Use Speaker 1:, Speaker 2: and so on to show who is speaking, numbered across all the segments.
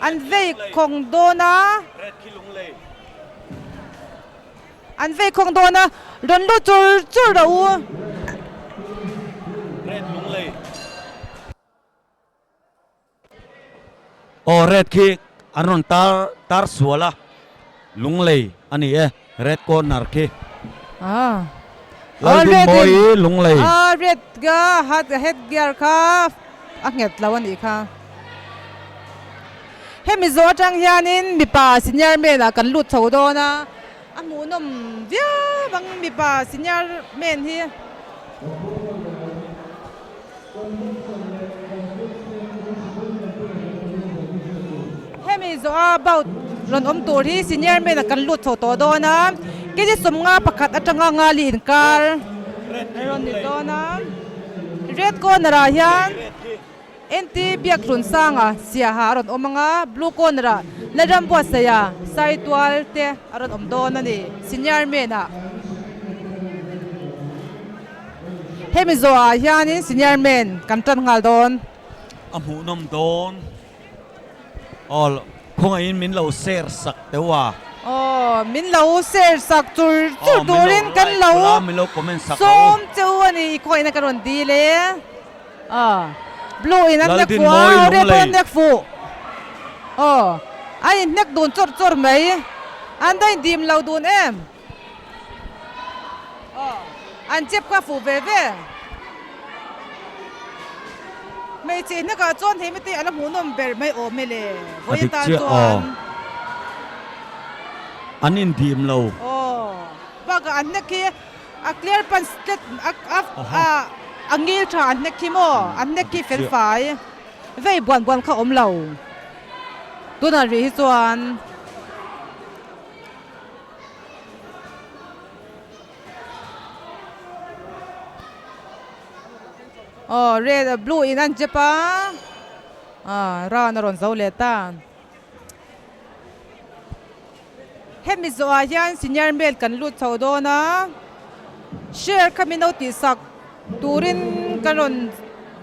Speaker 1: An vei khawng dawn a. An vei khawng dawn a, rawn lut chur chur rawh u.
Speaker 2: Aw red khi an rawn tar tar sual a, Lunglei a ni e, red corner khi.
Speaker 1: Ah.
Speaker 2: Laldinmawii Lunglei.
Speaker 1: Ah red ka head gear kha a nghet lo a nih kha. Hemi zawh atang hianin mipa senior men ah kan lut chho dawn a, a hmuhnawm viau ang mipa senior men hi. Hemi zawha bout rawn awm tur hi senior men ah kan lut chho tawh dawn a, kg 50 atanga ngali inkar rawn ni dawn a, red corner ah hian NT Biakhlun Sanga Siaha a rawn awm ang a, blue corner ah Lalrambuatsaia Saitual te a rawn awm dawn a ni senior men ah. Hemi zawhah hianin senior men kan tan nghal dawn.
Speaker 2: A hmuhnawm dawn. Aw khawngaihin min lo share sak teuh a.
Speaker 1: Aw min lo share sak chur chur turin kan lo sawm che u a ni i khawngaihin ka rawn dil e. Aw blue in an hnek fuh a red pawh an hnek fuh. Aw a inhnek dun chawrh chawrh mai. An daih dim lo dun em. Aw, an chep kha fuh ve ve. Hmeichhe hnekah chuan hei mite a la hmuhnawm ber mai awm e le. Vawi atan chuan.
Speaker 2: An indim lo.
Speaker 1: Aw, bakah an hnek khi a clear pan tlet a a ngil tha an hnek khi maw, an hnek khi fel fai. Vei buan buan kha awm lo. Tunah rih hi chuan. Aw red a blue in an chep a ah round a rawn zo leh ta hemi zawhah hian senior male kan lut chho dawn a share kha min lo tih sak turin ka rawn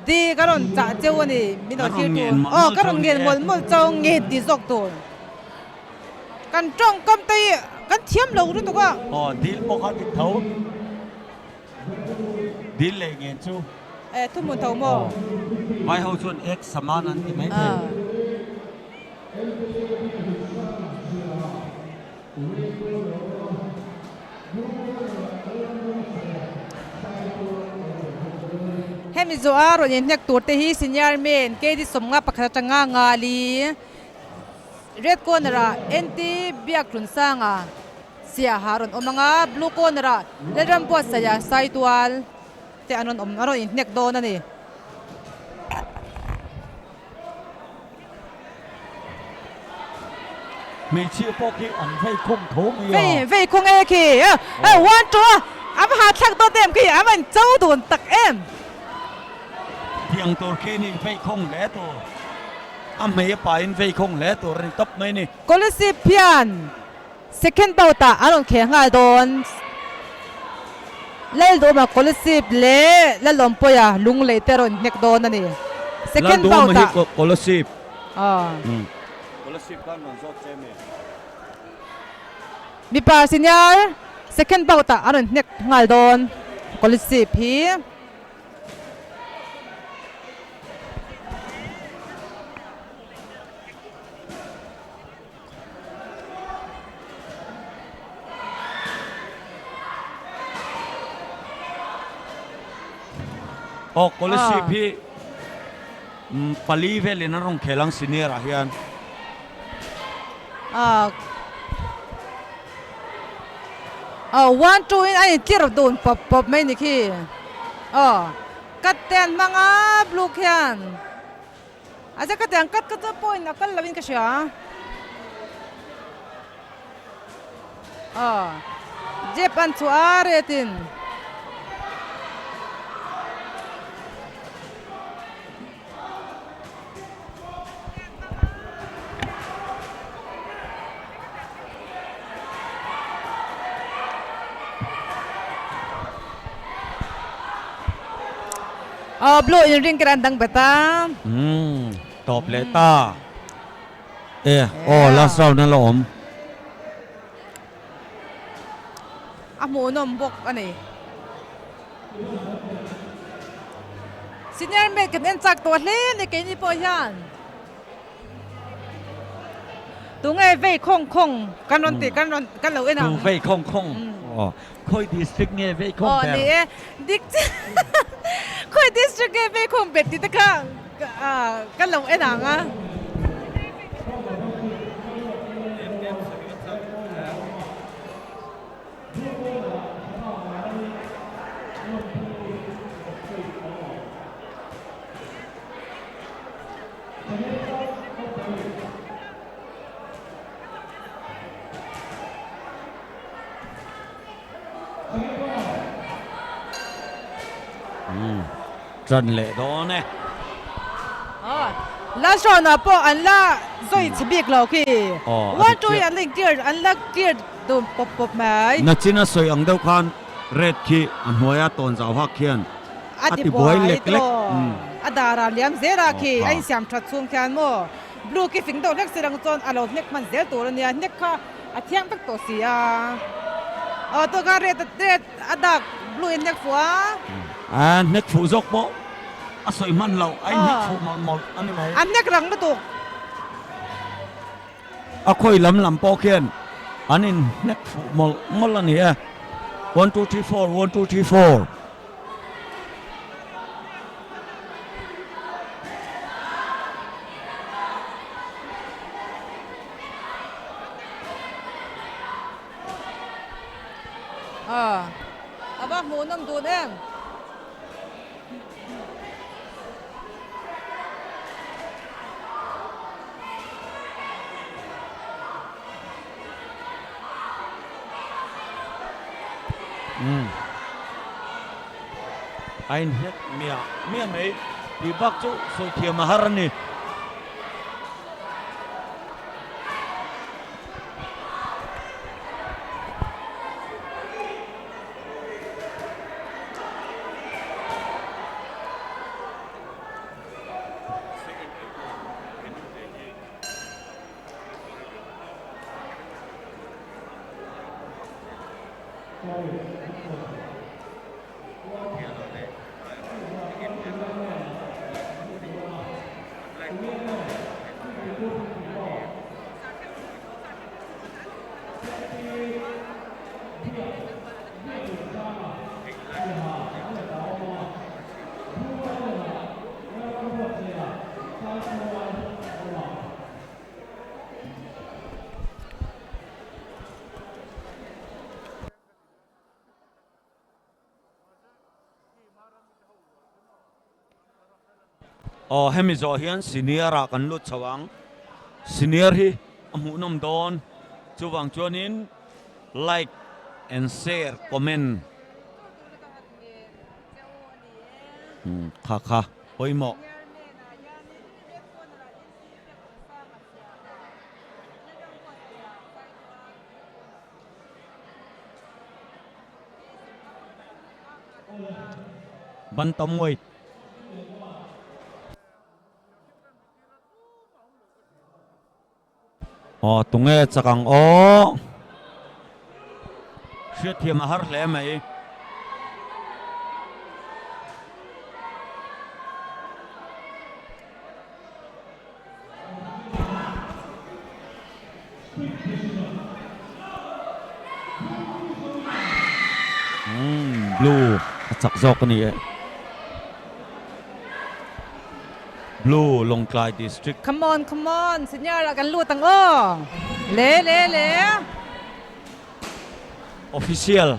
Speaker 1: di ka rawn chah cheu a ni min lo thlir tur aw ka rawn ngen mawlh mawlh chau ngen tih zawk tur. Kan tawngkam te hi kan thiam lo lutuk a.
Speaker 2: Aw dil pawh kha dik tho. Dil leh ngen chu.
Speaker 1: E thuhmun tho maw?
Speaker 2: Vai ho chuan ek saman an ti mai thei.
Speaker 1: Hemi zawh a rawn inhnek tur te hi senior men KD 51 atanga ngali. Red corner ah NT Biakhlun Sanga Siaha a rawn awm ang a, blue corner ah Lalrambuatsaia Saitual te an rawn awm a rawn inhnek dawn a ni.
Speaker 2: Hmeichhia pawh khi an vei khawng tho mai a.
Speaker 1: Vei vei khawng e khi e one two a a va hahthlak dawt em khi a va incho dun tak em.
Speaker 2: Tiang tur khi ni vei khawng hle tur. A hmei a pain vei khawng hle tur a ni tawp mai a ni.
Speaker 1: Kolasib hian second bout ah an rawn khel nghal dawn. Lalduhawma Kolasib leh Lalawmpuia Lunglei te rawn hnek dawn a ni. Second
Speaker 2: Lalduhawma
Speaker 1: bout
Speaker 2: hi
Speaker 1: ah.
Speaker 2: Kolasib.
Speaker 1: Aw.
Speaker 2: Kolasib khan rawn zawt che mi.
Speaker 1: Mipa senior second bout ah an rawn hnek nghal dawn Kolasib hi.
Speaker 2: Aw Kolasib hi pali velin an rawn khel ang senior ah hian.
Speaker 1: Aw one two in a intlir dun pawp pawp mai ni khi aw cut te an hmang a blue khian a zia ka tiang cut ka chu point a kal lo in ka hria aw jep an chhuah a red in. Aw blue in ring kher an dang bet a.
Speaker 2: Umm tawp leh ta. E aw last round a la awm.
Speaker 1: A hmuhnawm bawk a ni. Senior mate kan en chak tawh hle a ni keini pawh hian. Tunge vei khawng khawng kan rawn tih kan rawn kan lo en ang.
Speaker 2: Tu vei khawng khawng aw khawi district nge vei khawng ber.
Speaker 1: Aw ni e dik chiah khawi district nge vei khawng ber tih te kha kan lo en ang a.
Speaker 2: Ṭan leh dawn e.
Speaker 1: Last round ah pawh an la zawi chhe bik lo khi. One two hi an la in clear an la clear dun pawp pawp mai.
Speaker 2: Nachina sawi ang deuh khan red khi a hnuaia tawn zau hak khian
Speaker 1: A ti buai lek lek. A dar ah liam zel a khi a insiam that chhung khian maw blue khi fing deuh hlek si rang chuan a lo hnek hman zel tur a nia hnek kha a thiang vek tawh si a aw tawh kha red red a dak blue in hnek fuh a.
Speaker 2: A hnek fuh zawk pawh a sawi hman lo a inhnek fuh mawlh mawlh a ni mai.
Speaker 1: A hnek rang lutuk.
Speaker 2: A khawi lam lam pawh khian an inhnek fuh mawlh mawlh a ni e. One two three four, one two three four.
Speaker 1: A va hmuhnawm dun em?
Speaker 2: Umm a inhnek miah miah mai tih bak chu sawi thiam a har a ni. Aw hemi zawh hian senior ah kan lut chho ang senior hi a hmuhnawm dawn chuvang chuanin like and share comment kha kha pawimawh. Bantam weight. Aw tunge chak ang aw. Hriatthiam a har hle mai. Blue a chak zawk a ni e. Blue Lawngtlai District.
Speaker 1: Come on come on senior ah kan lut ang aw le le le.
Speaker 2: Official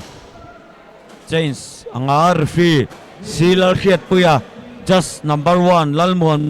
Speaker 2: change anga referee Silalhriatpuia just number one Lalmuan.